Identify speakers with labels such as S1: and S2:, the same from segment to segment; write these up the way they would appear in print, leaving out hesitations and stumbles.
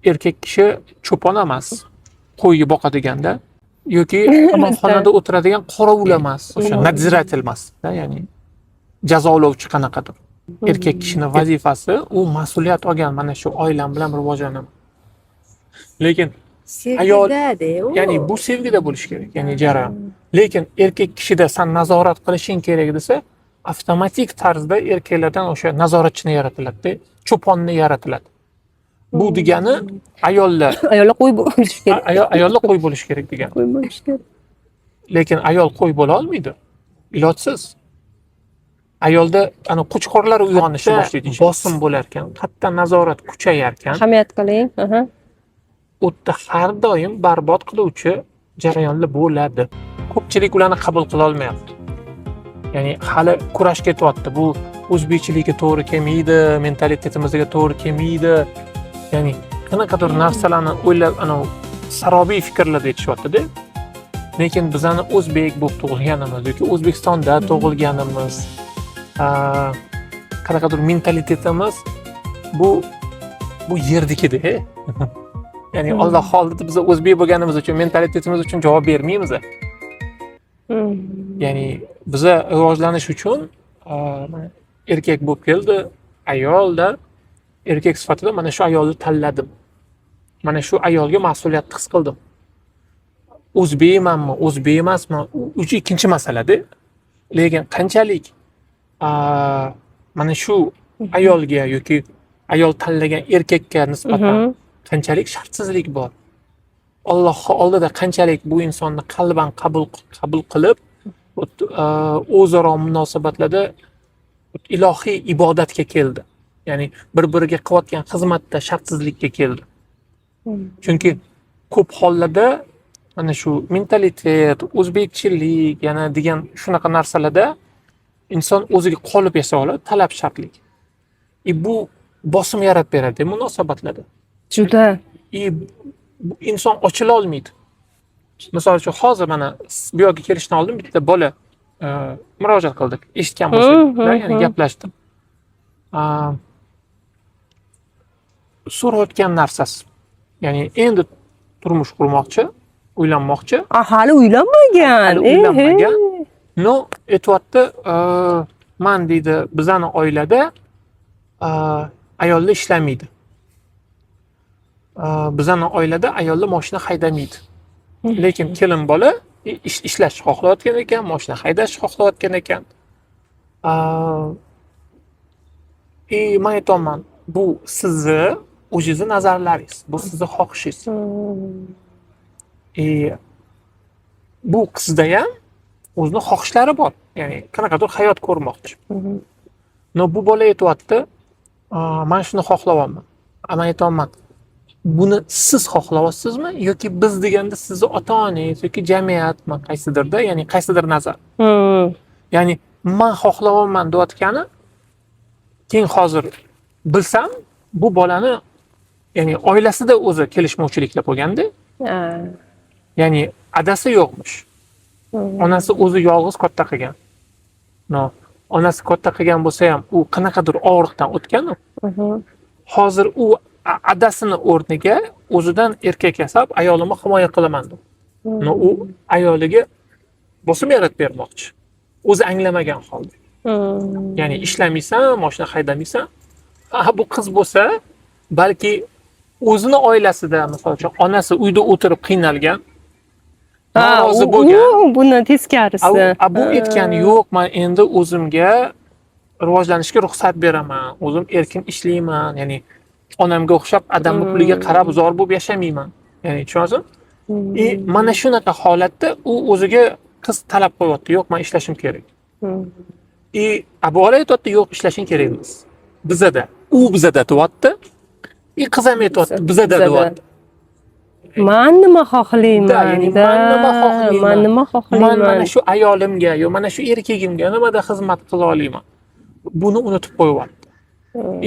S1: Erkak kishi cho'pon emas, qo'yga boqadiganda yoki qamoqxonada o'tiradigan qorovul emas, o'sha надзиратель emas, ya'ni jazolovchi qanaqadir. Erkak kishini vazifasi, u mas'uliyat olgan, mana shu oilam bilan rivojlanaman. Lekin ayol
S2: Sevgida-da u.
S1: Ya'ni bu sevgida bo'lishi kerak, ya'ni jarayon. Lekin erkak kishida san nazorat qilishing kerak desa, avtomatik tarzda erkaklardan o'sha nazoratchini yaratiladida, cho'ponni yaratiladi. Bu degani ayollar
S3: Ayollar qo'y bo'lishi kerak.
S1: Ayollar qo'y bo'lishi kerak degani.
S3: Qo'y bo'lishi kerak.
S1: Lekin ayol qo'y bo'la olmaydi. Ilojsiz. Ayolda ana qo'chqorlar uyg'onishni boshlaydi. Bosim bo'lar ekan, qayerda nazorat kuchayar ekan,
S3: Ahamiyat qiling.
S1: U yerda har doim barbod qiluvchi jarayonlar bo'ladi. Ko'pchilik ularni qabul qila olmayapti. Ya'ni hali kurash ketyapti. Bu o'zbekchilikka to'g'ri kelmaydi, mentalitetimizga to'g'ri kelmaydi. Ya'ni qanaqadir narsalarni o'ylab, anavi sarobiy fikrlarda aytishyapti-da. Lekin bizani o'zbek bo'lib tug'ilganimiz yoki O'zbekistonda tug'ilganimiz, qanaqadir mentalitetimiz bu yernikida. Ya'ni Alloh oldida biz o'zbek bo'lganimiz uchun, mentalitetimiz uchun javob bermaymiz. Ya'ni biza rivojlanish uchun mana erkak bo'lib keldi, ayolda erkak sifatida mana shu ayolni tanladim. Mana shu ayolga mas'uliyatni his qildim. O'zbekmanmi, o'zbek emasmi, u ikkinchi masalada. Lekin qanchalik mana shu ayolga yoki ayol tanlagan erkakka nisbatan qanchalik shartsizlik bor. Alloh oldida qanchalik bu insonni qalban qabul qilib, o'zaro munosabatlarda ilohiy ibodatga keldi. Ya'ni bir-biriga qilayotgan xizmatda shartsizlikka keldi. Chunki ko'p hollarda mana shu mentalitet, o'zbekchilik yana degan shunaqa narsalarda inson o'ziga qolib yasay oladi, talab shartlik. И bu bosim yaratib beradi munosabatlarda.
S3: Juda.
S1: И bu inson ochila olmaydi. Misol uchun, hozir mana bu yerga kelishdan oldin bitta bola murojaat qildik. Eshitgan bo'lsanglar, ya'ni gaplashdim. So'rayotgan narsasi. Ya'ni endi turmush qurmoqchi, uylanmoqchi.
S3: A, hali uylanmagan.
S1: Hali uylanmagan. Но, aytyapti, man deydi, bizani oilada ayollar ishlamaydi. Bizani oilada ayollar mashina haydamaydi. Lekin kelin bola ishlashni xohlayotgan ekan, mashina haydashni xohlayotgan ekan. И man aytyapman, bu sizni o'zingizni nazarlaringiz, bu sizni xohishingiz. И bu qizda ham o'zini xohishlari bor. Ya'ni qanaqadir hayot ko'rmoqchi. Но bu bola aytyapti, man shuni xohlayapman. A man aytyapman, buni siz xohlayapsizmi yoki biz deganda sizni ota-onangiz yoki jamiyatmi qaysidirda, ya'ni qaysidir nazar. Ya'ni man xohlayapman deyotgani, keyin hozir bilsam, bu bolani ya'ni oilasida o'zi kelishmovchiliklar bo'lganda, ya'ni adasi yo'qmish. Onasi o'zi yolg'iz katta qilgan. Но, onasi katta qilgan bo'lsa ham, u qanaqadir og'riqdan o'tgan u. Hozir u adasini o'rniga o'zidan erkak yasab, ayolimni himoya qilaman deb. Но, u ayoliga bosim yaratib bermoqchi. O'zi anglamagan holda. Ya'ni ishlamaysan, mashina haydamaysan. Ha, bu qiz bo'lsa, balki o'zini oilasida, misol uchun, onasi uyda o'tirib qiynalgan, norozi bo'lgan.
S3: U buni teskarisi.
S1: A bu aytgani yo'q, man endi o'zimga rivojlanishga ruxsat beraman, o'zim erkin ishlayman, ya'ni onamga o'xshab adamni puliga qarab zor bo'lib yashamayman. Ya'ni tushunyapsizmi? И mana shunaqa holatda u o'ziga qiz talab qo'yyapti, yo'q, man ishlashim kerak. И a bu bola aytyapti, yo'q, ishlashing kerak emas. Bizada, u bizada deyapti. И qiz ham aytyapti, bizada
S3: Bizada.
S1: deyapti.
S3: Man nima xohlayman?
S1: Да, ya'ni man nima xohlayman?
S3: Man nima
S1: Man
S3: xohlayman?
S1: mana shu ayolimga yo mana shu erkagimga nimada xizmat qila olaman? Buni unutib qo'yyapti.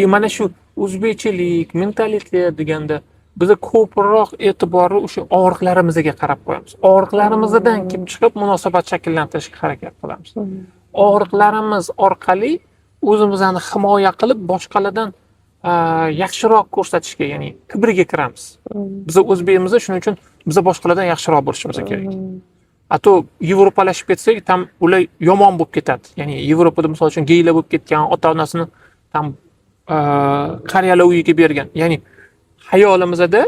S1: И mana shu o'zbekchilik, mentalitet deganda biza ko'proq e'tiborni o'sha og'riqlarimizga qarab qo'yamiz. Og'riqlarimizdan kelib chiqib munosabat shakllantirishga harakat qilamiz. Og'riqlarimiz orqali o'zimizni himoya qilib, boshqalardan yaxshiroq ko'rsatishga, ya'ni kibriga kiramiz. Biz o'zbekmiz, shuning uchun biza boshqalardan yaxshiroq bo'lishimiz kerak. А то yevropalashib ketsak, там ular yomon bo'lib ketadi. Ya'ni Yevropada, misol uchun, geylar bo'lib ketgan, ota onasini там qariyalar uyiga bergan. Ya'ni hayolimizda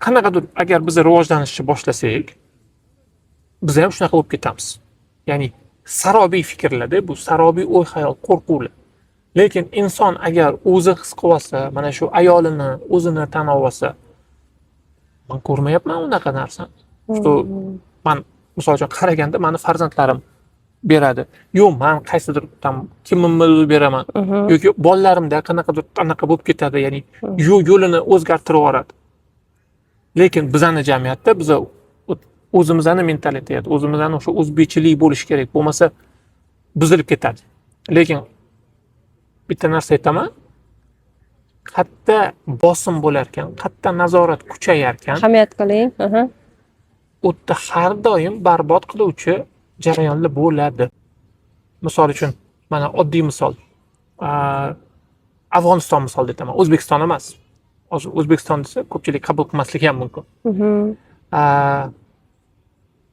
S1: qanaqadir, agar biz rivojlanishni boshlasak, biz ham shunaqa bo'lib ketamiz. Ya'ni sarobiy fikrlarda, bu sarobiy o'y xayol, qo'rquvlar. Lekin inson agar o'zi his qilib olsa, mana shu ayolini o'zini tan olsa, man ko'rmayapman unaqa narsani. Что man, misol uchun, qaraganda mani farzandlarim beradi. Yo'q, man qaysidir там kimimni beraman yoki bolalarimda qanaqadir anaqa bo'lib ketadi, ya'ni yo'lini o'zgartirib yuboradi. Lekin bizani jamiyatda biza o'zimizni mentalitet, o'zimizni o'sha o'zbekchilik bo'lishi kerak, bo'lmasa buzilib ketadi. Lekin bitta narsa aytaman, qayerda bosim bo'larkan, qayerda nazorat kuchayarkan,
S3: Ahamiyat qiling.
S1: U yerda har doim barbod qiluvchi jarayonlar bo'ladi. Misol uchun, mana oddiy misol, Afg'oniston misolida aytaman, O'zbekiston emas. Hozir O'zbekiston desa, ko'pchilik qabul qilmasligi ham mumkin.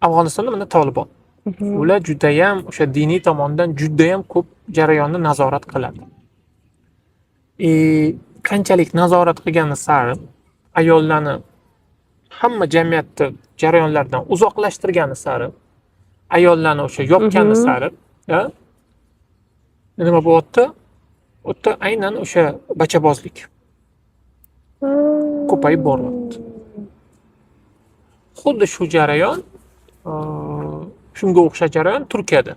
S1: Afg'onistonda mana Tolibon. Ular judayam o'sha diniy tomondan judayam ko'p jarayonni nazorat qiladi. И qanchalik nazorat qilgani sari, ayollarni hamma jamiyatni jarayonlardan uzoqlashtirgani sari, ayollarni o'sha yopgani sari, a, nima bo'lyapti? U yerda aynan o'sha bachabozlik ko'payib boryapti. Xuddi shu jarayon, shunga o'xshash jarayon Turkiyada.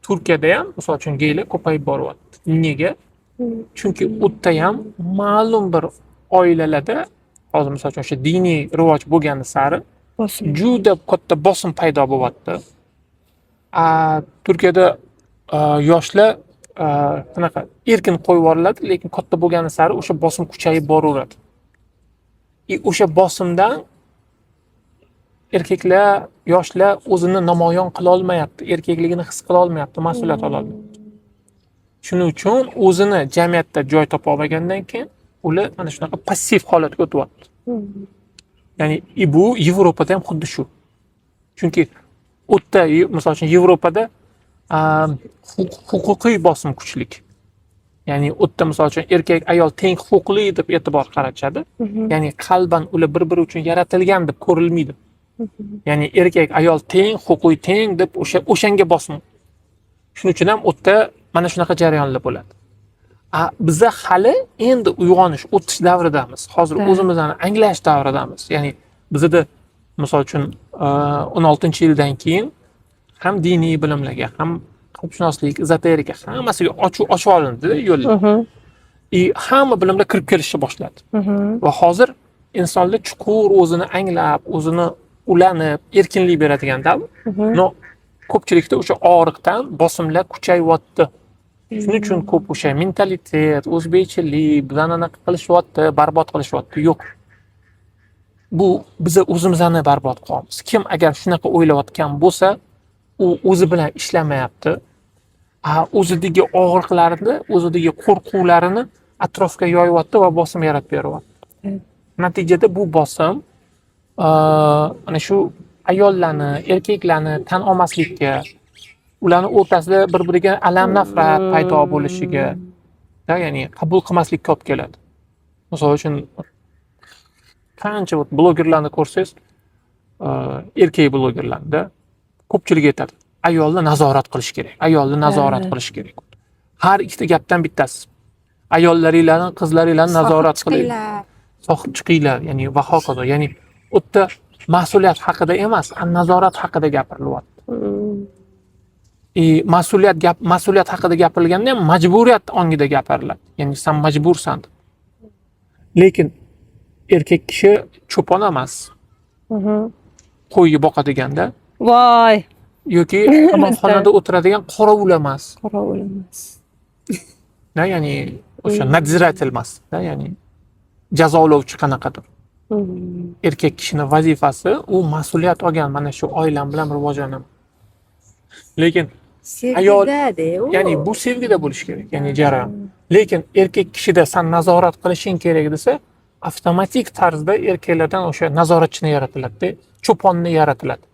S1: Turkiyada ham, misol uchun, geylar ko'payib boryapti. Nega? Chunki u yerda ham ma'lum bir oilalarda hozir, misol uchun, o'sha diniy rivoj bo'lgani sari
S3: Bosim.
S1: juda katta bosim paydo bo'lyapti. A Turkiyada yoshlar qanaqa erkin qo'yib yuboriladi, lekin katta bo'lgani sari o'sha bosim kuchayib boraveradi. И o'sha bosimdan erkaklar, yoshlar o'zini namoyon qilolmayapti, erkakligini his qilolmayapti, mas'uliyat ololmayapti. Shuning uchun o'zini jamiyatda joy topa olmagandan keyin ular mana shunaqa passiv holatga o'tyapti. Ya'ni и bu Yevropada ham xuddi shu. Chunki u yerda, misol uchun, Yevropada huquqiy bosim kuchlik. Ya'ni u yerda, misol uchun, erkak ayol teng huquqli deb e'tibor qaratishadi. Ya'ni qalban ular bir-biri uchun yaratilgan deb ko'rilmaydi. Ya'ni erkak ayol teng, huquqiy teng deb o'shanga bosim. Shuning uchun ham u yerda mana shunaqa jarayonlar bo'ladi. A biza hali endi uyg'onish, o'tish davridamiz. Hozir o'zimizni anglash davridamiz. Ya'ni bizada, misol uchun, 16-yildan keyin ham diniy bilimlarga, ham qalbshunoslik, ezoterika, hammasiga ochib olindi yo'llar. И hamma bilimlar kirib kelishni boshladi. Va hozir insonlar chuqur o'zini anglab, o'zini ulanib, erkinlik beradigan davr. Но ko'pchilikda o'sha og'riqdan bosimlar kuchayyapti. Shuning uchun ko'p o'sha mentalitet, o'zbekchilik bizani anaqa qilishyapti, barbod qilishyapti. Yo'q. Bu biza o'zimizni barbod qilyapmiz. Kim agar shunaqa o'ylayotgan bo'lsa, u o'zi bilan ishlamayapti. A o'zidagi og'riqlarini, o'zidagi qo'rquvlarini atrofga yoyyapti va bosim yaratib beryapti. Natijada bu bosim ana shu ayollarni, erkaklarni tan olmaslikka, ularni o'rtasida bir-biriga alam, nafrat paydo bo'lishiga, da, ya'ni qabul qilmaslikka olib keladi. Misol uchun, qancha вот blogerlarni ko'rsangiz, erkak blogerlarni ko'pchilik aytadi: ayolni nazorat qilish kerak, ayolni nazorat qilish kerak. Har ikkita gapdan bittasi. Ayollaringlarni, qizlaringlarni nazorat qiling.
S2: Chiqinglar.
S1: Sohib chiqinglar, ya'ni va hokazo. Ya'ni u yerda mas'uliyat haqida emas, a nazorat haqida gapirilyapti. И mas'uliyat haqida gapirilganda ham majburiyat ongida gapiriladi. Ya'ni san majbursan deb. Lekin erkak kishi cho'pon emas, qo'yga boqadiganda
S3: Voy,
S1: yoki qamoqxonada o'tiradigan qorovul emas.
S3: Qorovul emas.
S1: Da, ya'ni o'sha надзиратель emas, da, ya'ni jazolovchi qanaqadir. Erkak kishini vazifasi u mas'uliyat olgan, mana shu oilam bilan rivojlanaman. Lekin
S2: Sevgida-da u.
S1: Ya'ni bu sevgida bo'lishi kerak, ya'ni jarayon. Lekin erkak kishida san nazorat qilishing kerak desa, avtomatik tarzda erkaklardan o'sha nazoratchini yaratiladida, cho'ponni yaratiladi.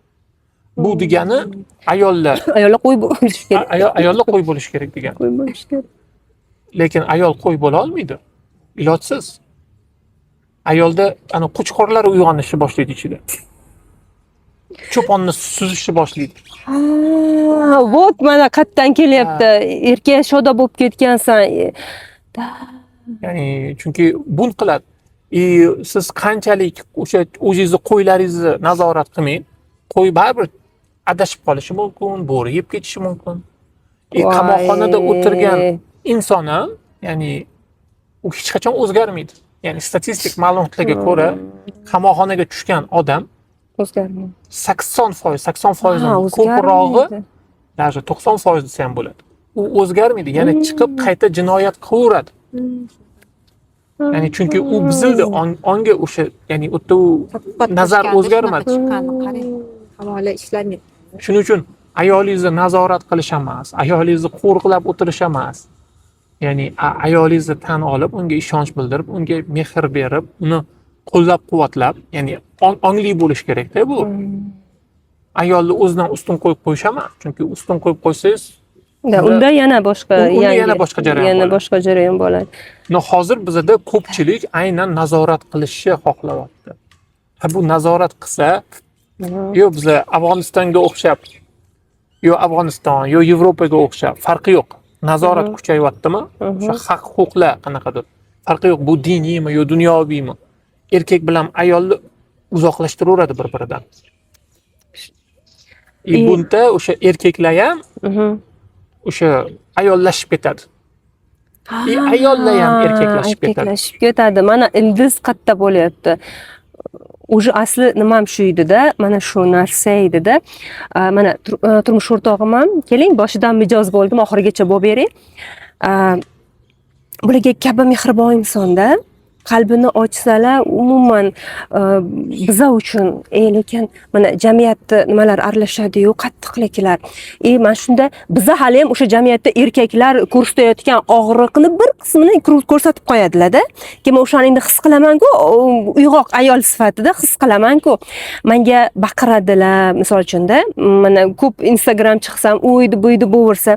S1: Bu degani ayollar
S3: Ayollar qo'y bo'lishi kerak.
S1: Ayollar qo'y bo'lishi kerak degani.
S3: Qo'y bo'lishi kerak.
S1: Lekin ayol qo'y bo'la olmaydi. Ilojsiz. Ayolda ana qo'chqorlar uyg'onishni boshlaydi ichida. Cho'ponni suzishni boshlaydi.
S3: Ha, вот mana qayerdan kelyapti. Erkak shoda bo'lib ketgansan. Da.
S1: Ya'ni chunki бунт qiladi. И siz qanchalik o'sha o'zingizni qo'ylaringizni nazorat qilmang, qo'y baribir adashib qolishi mumkin, bo'ri yeb ketishi mumkin. И
S3: Voy.
S1: qamoqxonada o'tirgan inson ham, ya'ni u hech qachon o'zgarmaydi. Ya'ni statistik ma'lumotlarga ko'ra, qamoqxonaga tushgan odam
S3: O'zgarmaydi.
S1: 80%, 80%
S3: Ha,
S1: dan ko'prog'i,
S3: o'zgarmaydi.
S1: даже 90% desa ham bo'ladi. U o'zgarmaydi, yana chiqib qayta jinoyat qilaveradi. Ya'ni chunki u buzildi, ongi o'sha, ya'ni u yerda u nazar o'zgarmadi.
S2: Chiqqanini qarang, havola ishlamaydi.
S1: Shuning uchun ayolingizni nazorat qilish emas, ayolingizni qo'riqlab o'tirish emas. Ya'ni ayolingizni tan olib, unga ishonch bildirib, unga mehr berib, uni qo'llab-quvvatlab, ya'ni ongli bo'lish kerakda bu. Ayolni o'zidan ustun qo'yib qo'yish emas, chunki ustun qo'yib qo'ysangiz,
S3: Da, unda yana boshqa
S1: unda yana boshqa jarayon
S3: yana
S1: bo'ladi.
S3: Boshqa jarayon bo'ladi.
S1: Но hozir bizada ko'pchilik aynan nazorat qilishni xohlayapti. Ha, bu nazorat qilsa, yo biza Afg'onistonga o'xshab, yo Afg'oniston, yo Yevropaga o'xshab, farqi yo'q. Nazorat kuchayyaptimi? O'sha haq-huquqlar qanaqadir. Farqi yo'q, bu diniymi yo dunyoviymi. Erkak bilan ayolni uzoqlashtiraveradi bir-biridan. И bunda o'sha erkaklar ham o'sha ayollashib ketadi. И ayollar ham erkaklashib ketadi.
S3: Erkaklashib ketadi. Mana ildiz qayerda bo'lyapti. Уже asli nimam shu edida, mana shu narsa edida. Mana turmush o'rtog'im ham, keling, boshidan mijoz bo'ldim, oxirigacha bo'lib bering. Bularga kabi mehribon insonda, qalbini ochsalar umuman biza uchun, lekin mana jamiyatda nimalar aralashadiyu, qattiqliklar. И mana shunda biza hali ham o'sha jamiyatda erkaklar ko'rsatayotgan og'riqni bir qismini ko'rsatib qo'yadilarda. Keyin men o'shani endi his qilamanku, uyg'oq ayol sifatida his qilamanku, manga baqiradilar misol uchunda. Mana ko'p Instagram chiqsam, u edi, bu edi bo'versa,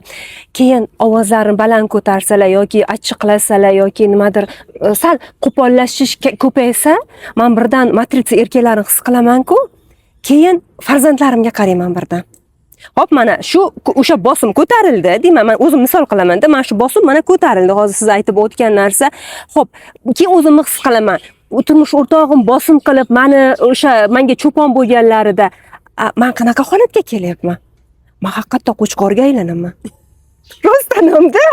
S3: keyin ovozlarini baland ko'tarsalar yoki achchiqlasalar yoki nimadir sal qo'pollashish ko'paysa, man birdan matritsa erkaklarni his qilamanku. Keyin farzandlarimga qarayman birdan. Hop, mana shu o'sha bosim ko'tarildi deyman, man o'zim misol qilamanda, mana shu bosim mana ko'tarildi hozir siz aytib o'tgan narsa. Hop, keyin o'zimni his qilaman, u turmush o'rtog'im bosim qilib mani o'sha manga cho'pon bo'lganlarida, man qanaqa holatga kelyapman? Man haqiqatdan qo'chqorga aylanaman rostdan hamda.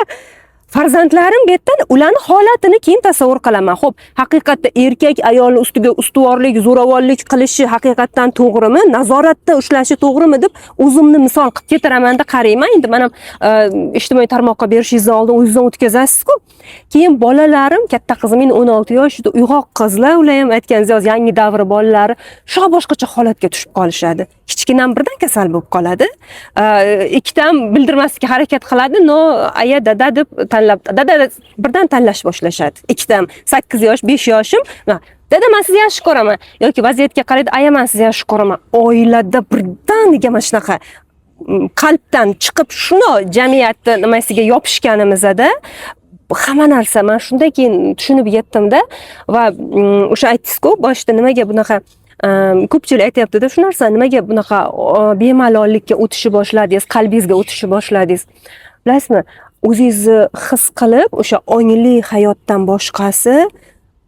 S3: Farzandlarim bu yerdan ularni holatini keyin tasavvur qilaman. Ho'p, haqiqatda erkak ayolni ustiga ustuvorlik, zo'ravonlik qilishi haqiqatdan to'g'rimi, nazoratda ushlashi to'g'rimi deb o'zimni misol qilib keltiramanda qarayman. Endi man ham ijtimoiy tarmoqqa berishingizdan oldin o'zingizdan o'tkazasiz-ku. Keyin bolalarim, katta qizim endi 16 yoshida, uyg'oq qizlar, ular ham aytganingiz yangi davr bolalari shu boshqacha holatga tushib qolishadi. Kichkinam birdan kasal bo'lib qoladi. Ikkitam bildirmaslikka harakat qiladi, но aya, dada deb tanlab, dada birdan tanlash boshlashadi. Ikkitam 8 yosh, 5 yoshim. Ha, dada, man sizni yaxshi ko'raman yoki vaziyatga qaraydi, aya, man sizni yaxshi ko'raman. Oilada birdaniga mana shunaqa qalbdan chiqib shuni jamiyatni nimasiga yopishganimizda hamma narsa, man shundan keyin tushunib yetdimda. Va o'sha aytdingizku boshida, nimaga bunaqa, ko'pchilik aytyaptida shu narsa, nimaga bunaqa bemalollikka o'tishni boshladingiz, qalbingizga o'tishni boshladingiz? Bilasizmi, o'zingizni his qilib, o'sha ongli hayotdan boshqasi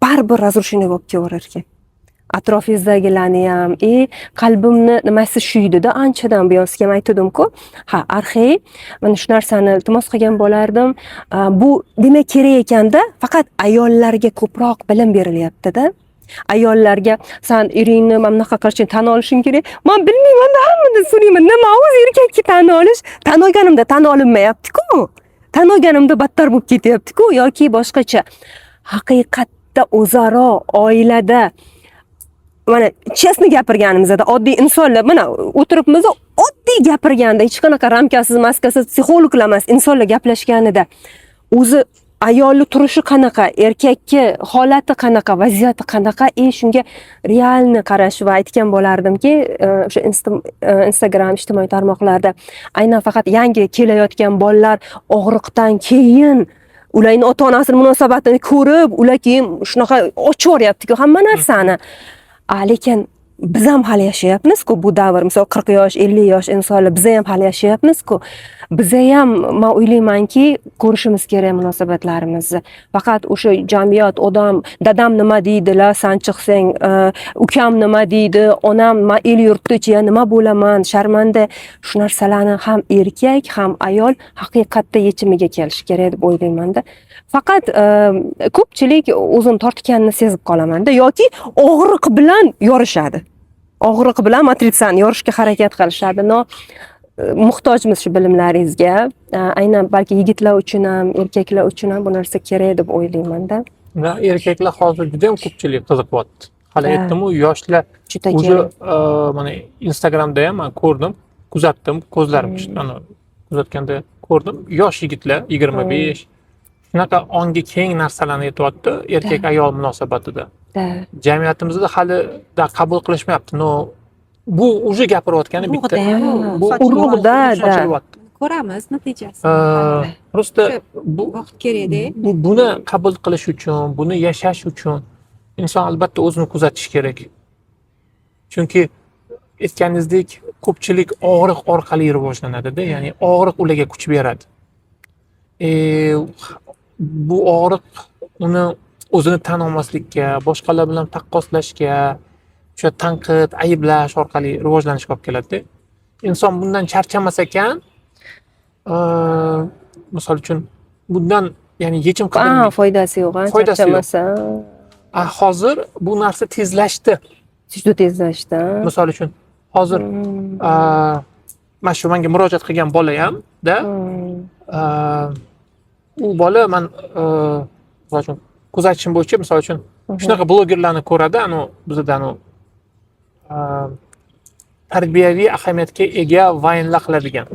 S3: baribir разрушение bo'lib kelaverar ekan, atrofingizdagilarni ham. И qalbimni nimasi shu edida anchadan buyon, sizga ham aytgandim-ku, ha, arxiy, mana shu narsani iltimos qilgan bo'lardim. Bu demak kerak ekanda, faqat ayollarga ko'proq bilim berilyaptida. Ayollarga san eringni mana bunaqa qilishini tan olishing kerak. Man bilmaymanda, hammadan so'rayman, nima o'zi erkakka tan olish? Tan olganimda tan olinmayapti-ku, tan olganimda battar bo'lib ketyapti-ku yoki boshqacha. Haqiqatda o'zaro oilada mana честно gapirganimizda, oddiy insonlar mana o'tiribmiz, oddiy gapirganda, hech qanaqa ramkasiz, maskasiz, psixologlar emas, insonlar gaplashganida o'zi Ayolni turishi qanaqa, erkakka holati qanaqa, vaziyati qanaqa и shunga реально qarash. Va aytgan bo'lardimki, o'sha Instagram, ijtimoiy tarmoqlarda aynan faqat yangi kelayotgan bolalar og'riqdan keyin ularni ota onasini munosabatini ko'rib, ular keyin shunaqa ochib yuboryaptiku hamma narsani. A lekin biz ham hali yashayapmiz-ku bu davr, misol, 40 yosh, 50 yosh insonlar, biz ham hali yashayapmiz-ku. Biza ham, man o'ylaymanki, ko'rishimiz kerak munosabatlarimizni. Faqat o'sha jamiyat, odam, dadam nima deydilar, san chiqsang, ukam nima deydi, onam, man el yurtni ichiga nima bo'laman, sharmanda, shu narsalarni ham erkak, ham ayol haqiqatda yechimiga kelishi kerak deb o'ylaymanda. Faqat ko'pchilik o'zini tortganini sezib qolamanda yoki og'riq bilan yorishadi. Og'riq bilan matritsani yorishga harakat qilishadi. Но muhtojmiz shu bilimlaringizga. Aynan balki yigitlar uchun ham, erkaklar uchun ham bu narsa kerak deb o'ylaymanda.
S1: Va erkaklar hozir juda ham ko'pchilik qiziqyapti. Hali aytdimu, yoshlar
S3: Juda
S1: уже
S3: kerak.
S1: Mana Instagramda ham man ko'rdim, kuzatdim, ko'zlarim mana kuzatganda ko'rdim. Yosh yigitlar 25 shunaqa ongi keng narsalarni aytyapti erkak ayol munosabatida. Jamiyatimizda hali da qabul qilishmayapti. Но bu уже gapirayotgani bitta.
S2: Urug'da
S1: Bu
S3: Urug', да.
S1: sochilyapti.
S2: Ko'ramiz natijasini.
S1: Просто
S2: O'sha
S1: bu
S2: vaqt kerakda.
S1: Buni qabul qilish uchun, buni yashash uchun inson albatta o'zini kuzatishi kerak. Chunki aytganingizdek, ko'pchilik og'riq orqali rivojlanadi-da, ya'ni og'riq ularga kuch beradi. Bu og'riq uni o'zini tan olmaslikka, boshqalar bilan taqqoslashga, o'sha tanqid, ayblash orqali rivojlanishga olib keladi-da. Inson bundan charchamas ekan, misol uchun, bundan, ya'ni yechim qidirmaydi.
S3: Foydasi yo'q, ha,
S1: Foydasi yo'q.
S3: charchamasa.
S1: A, hozir bu narsa tezlashdi.
S3: Juda tezlashdi. Ha.
S1: Misol uchun, hozir mana shu menga murojaat qilgan bola ham-da, u bola man misol uchun kuzatishim bo'yicha, misol uchun, shunaqa blogerlarni ko'radi, anu bizada anu tarbiyaviy ahamiyatga ega vaynlar qiladigan,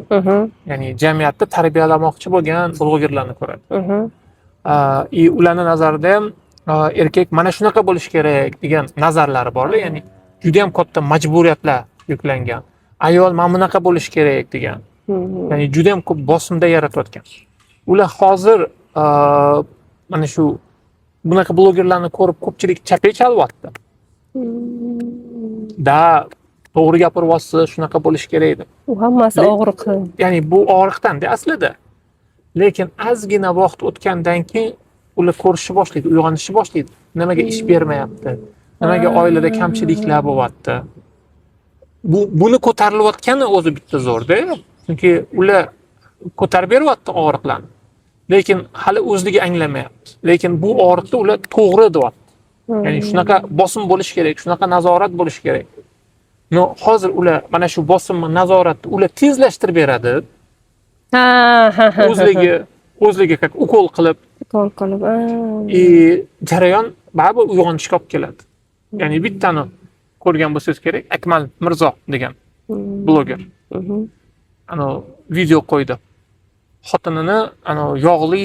S1: ya'ni jamiyatni tarbiyalamoqchi bo'lgan blogerlarni ko'radi. И ularni nazarida ham erkak mana shunaqa bo'lishi kerak degan nazarlari borlar, ya'ni juda ham katta majburiyatlar yuklangan. Ayol mana bunaqa bo'lishi kerak degan. Ya'ni juda ham ko'p bosimda yaratayotgan. Ular hozir mana shu bunaqa blogerlarni ko'rib ko'pchilik chapak chalyapti. Да, to'g'ri gapiryapsiz, shunaqa bo'lishi kerak deb.
S3: U hammasi og'riq.
S1: Ya'ni bu og'riqdan-da aslida. Lekin ozgina vaqt o'tgandan keyin ular ko'rishni boshlaydi, uyg'onishni boshlaydi. Nimaga ish bermayapti? Nimaga oilada kamchiliklar bo'lyapti? Buni ko'tarilayotgani o'zi bitta zo'rda. Chunki ular ko'tarib beryapti og'riqlarni. Lekin hali o'zligi anglamayapti. Lekin bu og'riqni ular to'g'ri deyapti. Ya'ni shunaqa bosim bo'lishi kerak, shunaqa nazorat bo'lishi kerak. Но hozir ular mana shu bosimni, nazoratni ular tezlashtirib beradi.
S3: Ha, ha, ha.
S1: O'zligi как ukol qilib
S3: Ukol qilib.
S1: И jarayon baribir uyg'onishga olib keladi. Ya'ni bittani ko'rgan bo'lsangiz kerak, Akmal Mirzo degan bloger. Ano video qo'ydi. Xotinini ano yog'li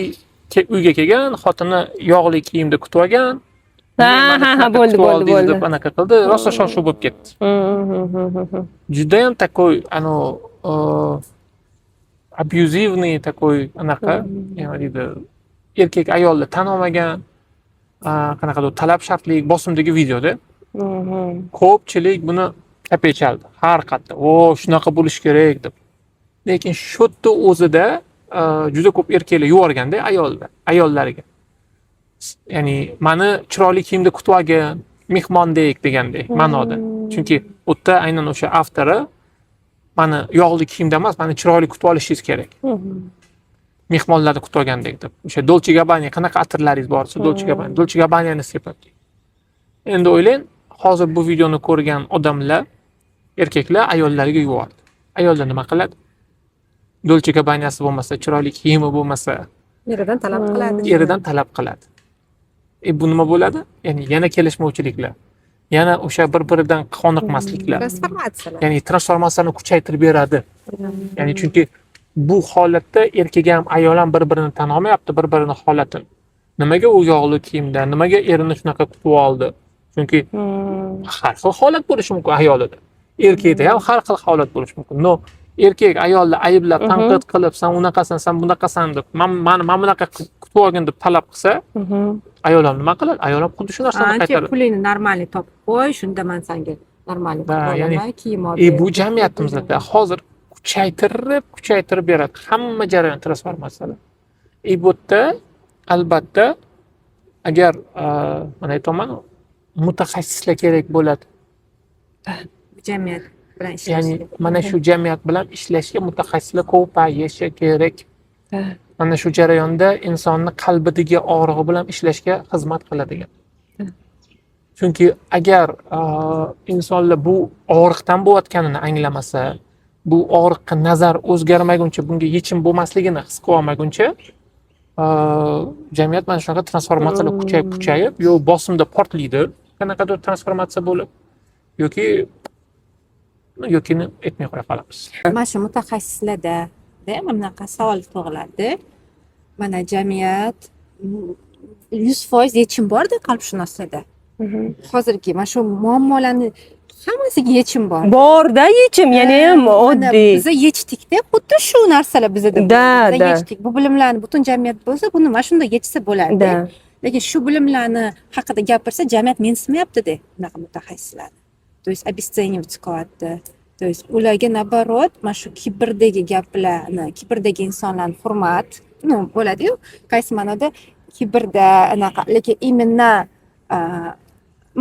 S1: uyga kelgan, xotini yog'li kiyimda kutib olgan.
S3: Ha,
S1: Mani
S3: ha, ha,
S1: shunaqa
S3: bo'ldi,
S1: kutib
S3: bo'ldi,
S1: oldingiz
S3: bo'ldi.
S1: deb anaqa qildi. Rosa shov-shuv bo'lib ketdi. Judayam такой ano абьюзивный такой anaqa, nima deydi, erkak ayolni tan olmagan, qanaqadir talab shartli bosimdagi videoda. Ko'pchilik buni kapak chaldi har qayerda, o shunaqa bo'lishi kerak deb. Lekin shu yerda o'zida juda ko'p erkaklar yuborganda ayollar ayollariga, ya'ni mani chiroyli kiyimda kutib olgin mehmondek degandek ma'noda. Chunki u yerda aynan o'sha avtori mani yog'li kiyimda emas, mani chiroyli kutib olishingiz kerak, mehmonlarni kutib olgandek deb. O'sha Dolce Gabbana, qanaqa atirlaringiz bor desa, Dolce Gabbana, Dolce Gabbanani sepadi. Endi o'ylang, hozir bu videoni ko'rgan odamlar, erkaklar ayollariga yubordi. Ayollar nima qiladi? Dolce Gabbanasi bo'lmasa, chiroyli kiyimi bo'lmasa,
S2: Eridan talab qiladi.
S1: Eridan talab qiladi. E bu nima bo'ladi? Ya'ni yana kelishmovchiliklar, yana o'sha bir biridan qoniqmasliklar.
S2: Transformatsiyalar.
S1: Ya'ni transformatsiyani kuchaytirib beradi. Ya'ni chunki bu holatda erkak ham, ayol ham bir birini tan olmayapti, bir birini holatini. Nimaga u yog'li kiyimda, nimaga erini shunaqa kutib oldi? Chunki har xil holat bo'lishi mumkin ayolida. Erkakda ham har xil holat bo'lishi mumkin. Но erkak ayolni ayblab, tanqid qilib, "San unaqasan, san bunaqasan" deb, "Man mani mana bunaqa qilib kutib olgin" deb talab qilsa, ayol ham nima qiladi? Ayol ham xuddi shu narsani
S2: Ancha
S1: qaytaradi.
S2: Pulingni нормальный topib qo'y, shunda man senga нормальный
S1: Да,
S2: kutib
S1: ya'ni-
S2: olaman, kiyim olib
S1: И
S2: ber.
S1: bu jamiyatimizda hozir kuchaytirib, kuchaytirib beradi hamma jarayon transformatsiyalar. И bu yerda albatta agar mana aytyapman, mutaxassislar kerak bo'ladi.
S2: Bu jamiyat bilan ishlash
S1: Ya'ni
S2: kerak.
S1: mana shu jamiyat bilan ishlashga mutaxassislar ko'payishi kerak. Mana shu jarayonda insonni qalbidagi og'rig'i bilan ishlashga xizmat qiladigan. Chunki agar insonlar bu og'riqdan bo'layotganini anglamasa, bu og'riqqa nazar o'zgarmaguncha, bunga yechim bo'lmasligini his qila olmaguncha, jamiyat mana shunaqa transformatsiyalar kuchayib, kuchayib, yo bosimda portlaydi, qanaqadir transformatsiya bo'lib, yoki yokini aytmay qo'ya qolamiz.
S2: Mana shu mutaxassislarda mana bunaqa savol tug'iladi. Mana jamiyat 100% yechim borda qalbshunoslarda. Hozirgi mana shu muammolarni hammasiga yechim bor.
S3: Borda yechim, yana ham
S2: Mana
S3: oddiy.
S2: biza yechdikda, xuddi shu narsalar bizada
S3: Да,
S2: biza
S3: да.
S2: yechdik. Bu bilimlarni butun jamiyat bo'lsa, buni mana shunday yechsa bo'ladi. Lekin shu bilimlarni haqida gapirsa, jamiyat mensimayapti-da bunaqa mutaxassislarni. То есть обесценивать qilyapti. То есть ularga наоборот mana shu kibrdagi gaplarni, kibrdagi insonlarni hurmat, ну, bo'ladi-yu, qaysi ma'noda kibrda anaqa, lekin именно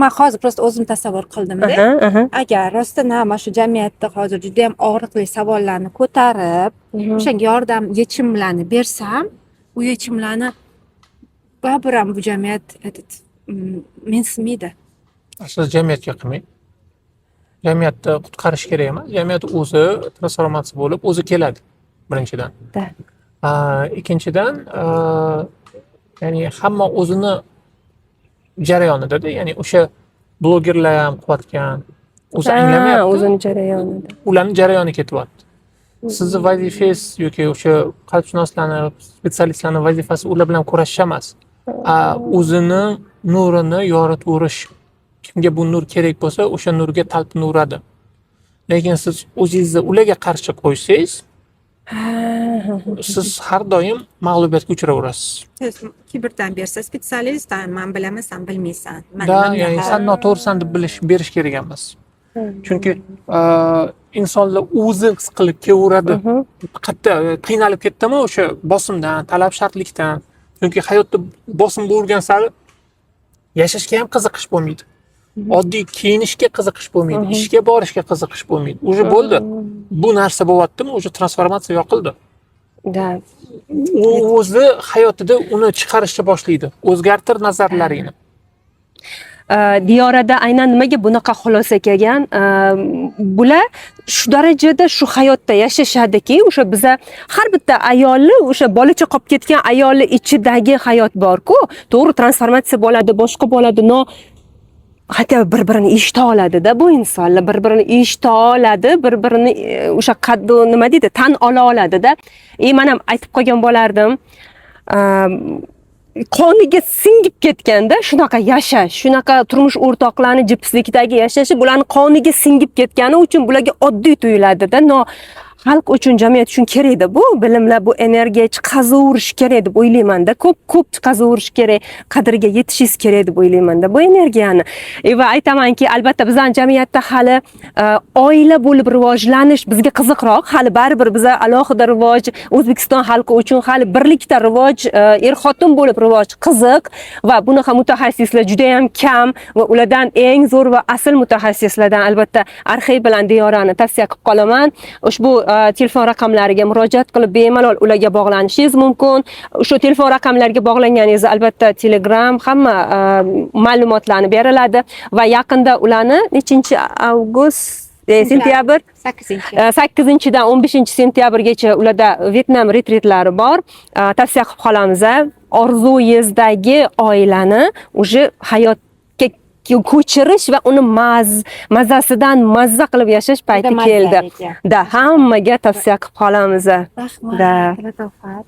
S2: man hozir просто o'zim tasavvur qildimda.
S3: Aha, aha.
S2: Agar rostdan ham mana shu jamiyatda hozir juda ham og'riqli savollarni ko'tarib, o'shanga yordam yechimlarni bersam, u yechimlarni baribir ham bu jamiyat этот mensimaydi.
S1: Siz jamiyatga qilmang. Jamiyatni qutqarish kerak emas. Jamiyat o'zi transformatsiya bo'lib, o'zi keladi birinchidan.
S3: Да.
S1: Ikkinchidan, ya'ni hamma o'zini jarayonida, ya'ni o'sha blogerlar ham qilayotgan, o'zi anglamayapti.
S3: O'zini jarayonida.
S1: Ularni jarayoni ketyapti. Sizni vazifangiz yoki o'sha qalbshunoslarni, специалист larni vazifasi ular bilan kurashish emas. O'zini nurini yoritaverish. Kimga bu nur kerak bo'lsa, o'sha nurga talpinaveradi. Lekin siz o'zingizni ularga qarshi qo'ysangiz, siz har doim mag'lubiyatga uchraverasiz.
S2: То есть kibrdan bersa специалист, man bilaman, san bilmaysan. Man
S1: Да,
S2: mana
S1: ya'ni
S2: bunaqa-
S1: san noto'g'risan deb bilish berish kerak emas. Chunki insonlar o'zi his qilib kelaveradi. Qayerda qiynalib ketdimi o'sha bosimdan, talab shartlikdan. Chunki hayotda bosim bo'lgan sari yashashga ham qiziqish bo'lmaydi. Oddiy kiyinishga qiziqish bo'lmaydi, ishga borishga qiziqish bo'lmaydi. Уже bo'ldi. Bu narsa bo'lyaptimi, уже transformatsiya yoqildi.
S3: Да.
S1: U o'zi hayotida uni chiqarishni boshlaydi. O'zgartir nazarlaringni.
S3: Diyorada aynan nimaga bunaqa xulosa kelgan? Bular shu darajada shu hayotda yashashadiki, o'sha biza har bitta ayolni, o'sha bolacha qolib ketgan ayolni ichidagi hayot borku, to'g'ri, transformatsiya bo'ladi, boshqa bo'ladi, но хотя бы bir birini eshita oladida bu insonlar, bir birini eshita oladi, bir birini o'sha qaddi nima deydi, tan ola oladida. И man ham aytib qolgan bo'lardim, qoniga singib ketganda shunaqa yashash, shunaqa turmush o'rtoqlarni jipslikdagi yashashi bularni qoniga singib ketgani uchun bularga oddiy tuyuladida. Но xalq uchun, jamiyat uchun kerakda bu bilimlar, bu energiya chiqazaverish kerak deb o'ylaymanda. Ko'p ko'p chiqazaverish kerak, qadriga yetishingiz kerak deb o'ylaymanda bu energiyani. Va aytamanki, albatta bizani jamiyatda hali oila bo'lib rivojlanish bizga qiziqroq. Hali baribir biza alohida rivoj, O'zbekiston xalqi uchun hali birlikda rivoj, er xotin bo'lib rivoj qiziq va bunaqa mutaxassislar juda ham kam va ulardan eng zo'r va asl mutaxassislardan albatta Arxiy bilan Diyorani tavsiya qilib qolaman. Ushbu telefon raqamlariga murojaat qilib bemalol ularga bog'lanishingiz mumkin. Shu telefon raqamlariga bog'langaningizda albatta Telegram hamma ma'lumotlarni beriladi va yaqinda ularni nechinchi avgust, sentyabr,
S2: 8.
S3: 8-dan 15 sentyabrgacha ularda Vyetnam retritlari bor. Tavsiya qilib qolamiz. Orzuyingizdagi oilani уже hayotga ko'chirish va uni mazasidan mazza qilib yashash payti
S2: Juda
S3: keldi.
S2: mazali ekan.
S3: Да, hammaga tavsiya qilib qolamiz.
S2: Rahmat.
S3: Да.
S2: Latofat.